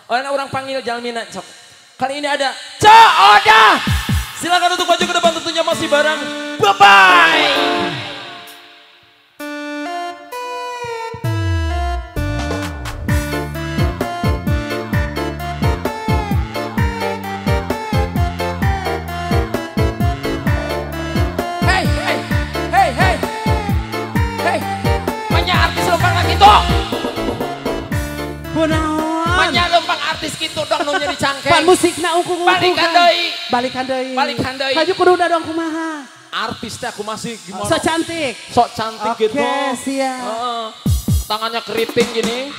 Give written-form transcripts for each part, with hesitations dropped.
Orang panggil jalmina sok. Kali ini ada Ceu Odah. Silakan untuk maju ke depan tentunya masih bareng. Bye-bye. Hey, hey, hey, hey. Hey. Banyak artis lempang gitu. Kunaon? Banyak lempang artis gitu dong nu jadi cangkeng. Pan musikna ungkung-ungkungan. Balikan deui. Balikan deui. Balikan deui. Maju kudu dong kumaha? Artis teh aku masih gimana? Sok cantik. Sok cantik oke, gitu. Oke, siap. Tangannya keriting gini.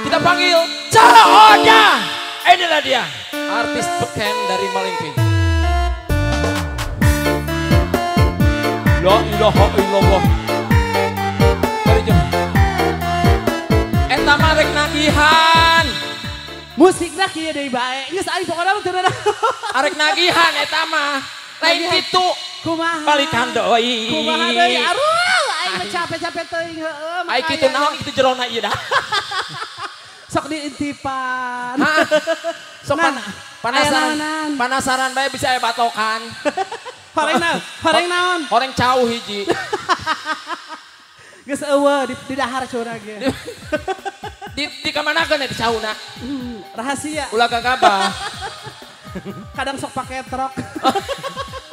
Kita panggil Ceu Odah. Inilah dia, artis beken dari Malingping. La ilaha illallah. Dari jauh. Eta mah rek nagihan. Musikna kieu deui bae. Geus aing pokona mah teu Arek nagihan eta mah. Lain kitu. Kumaha? Balikan deui. Kumaha deui? Aduh, aing mah capek-capek teuing heueuh. Aing kitu naon kitu jerona ieu dah. Sok diintipan. Hah? Sok nah, panasaran. Panasaran bae bisa aya batokan. Horeng naon? Horeng naon? Horeng cau hiji. Geus eueuh di dahar curang ge. Di kamanakeun eta cauna? Rahasia. Ulah gagabah. Kadang sok pakai truk.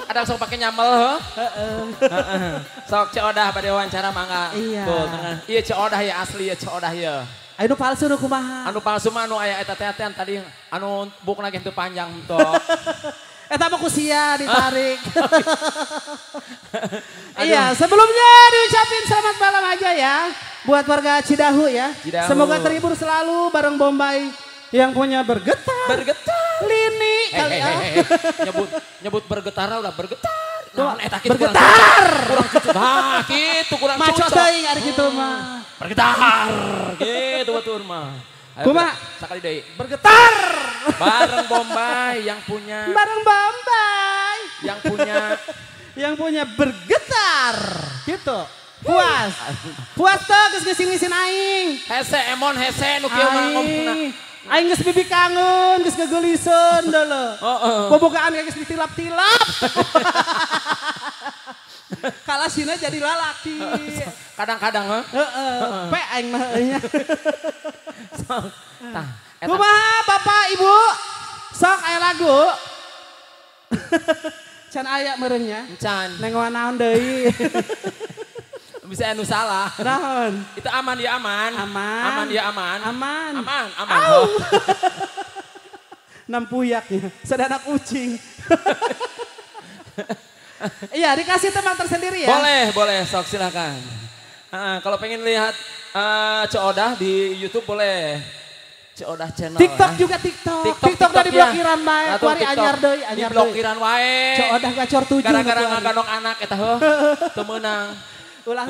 Kadang sok pakai nyamel heuh. Heeh. Sok Ceu Odah bade wawancara mangga. Iya. Tuh tengah. Ieu Ceu Odah ya asli ya Ceu Odah ya. Anu palsu nu kumaha? Anu palsu mah anu aya eta teh tadi anu bukna ge teu panjang henteu. Eta mah ku sia ditarik. Iya, sebelumnya diucapin selamat malam aja ya buat warga Cidahu ya. Cidahu. Semoga terhibur selalu bareng Bombay yang punya bergetar. Bergetar. Lini kali ya. Nyebut bergetar udah bergetar. Nah, eta kitu bergetar. Kurang cucu. Nah, kitu kurang maco cucu. Teuing ari kitu mah. Bergetar. Gitu batur mah. Kumaha? Sakali deui. Bergetar. Bareng Bombay yang punya. Bareng Bombay. Yang punya. Yang punya bergetar. Gitu. Puas. Puas tuh geus ngisin-ngisin aing. Hese emon hese nu kieu mah ngomongna. Aing geus bibi kangen, geus gegeliseun deuleu. Heeh. Bobogaan geus ditilap-tilap. Kalasina jadi lalaki. Kadang-kadang heuh. Heeh. Pe aing mah nya. Sok. Tah, eta. Kumaha Bapak Ibu? Sok aya lagu. Can aya meureun nya. Can. Nengoan naon deui. Bisa anu salah. Naon? Itu aman ya aman. Aman. Aman ya aman. Aman. Aman, aman. Au. Nampuyaknya, sedana kucing. Iya, dikasih teman tersendiri ya. Boleh, boleh, sok silakan. Kalau pengen lihat Ceu Odah di YouTube boleh. Ceu Odah channel. TikTok ya. Juga TikTok. TikTok udah diblokiran bae. Kuari anyar deui, anyar deui. Diblokiran wae. Ceu Odah gacor 7. Gara-gara ngagandong anak eta heuh. Teu meunang. Ulah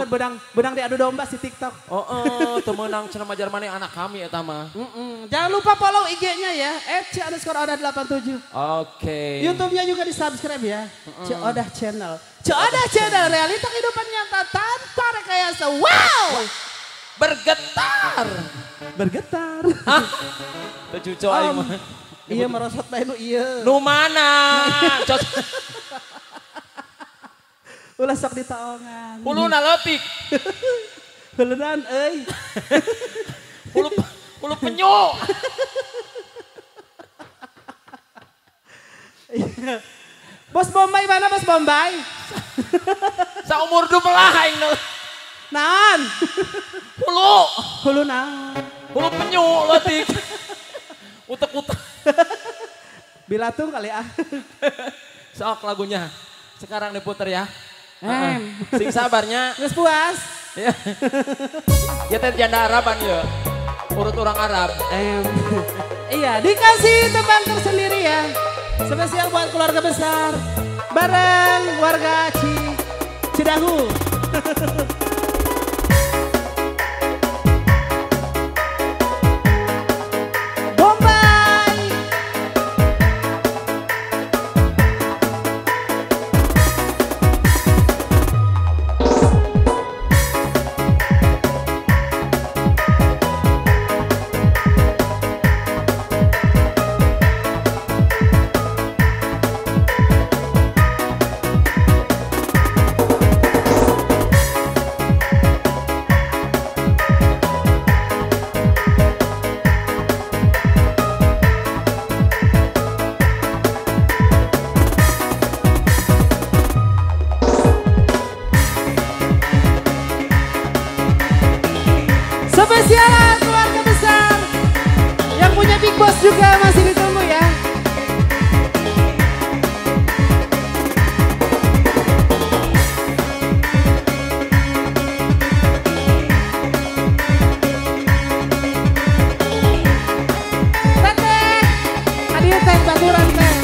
benang diadu domba si TikTok. Oh, teu meunang cenah majar maneh anak kami eta mah. Jangan lupa follow IG-nya ya @ce_odah87. Oke. YouTube-nya juga di-subscribe ya. Ceu Odah Channel. Ceu Odah Channel, realita kehidupan nyata tanpa rekayasa. Wow. Bergetar. Bergetar. Hah? Teu cuco aing mah. Iya merosot bae nu ieu. Nu mana? Ulah sok ditaongan. Huluna leutik. Hulunan euy. Hulu penyu. Bos Bombay mana Bos Bombay? Saumur dumelah aing nu. Naon? Hulu. Hulu naon? Hulu penyu leutik. Utek-utek. Bilatung kali ah. Sok lagunya. Sekarang diputer ya. Sing sabarnya. Geus puas. Ya. Ya teh janda Araban ya. Urut orang Arab. Iya, dikasih tembang tersendiri ya. Spesial buat keluarga besar. Bareng warga Cidahu. Bombay. Bos juga masih ditunggu ya. Teteh, hadir teh baturan teh.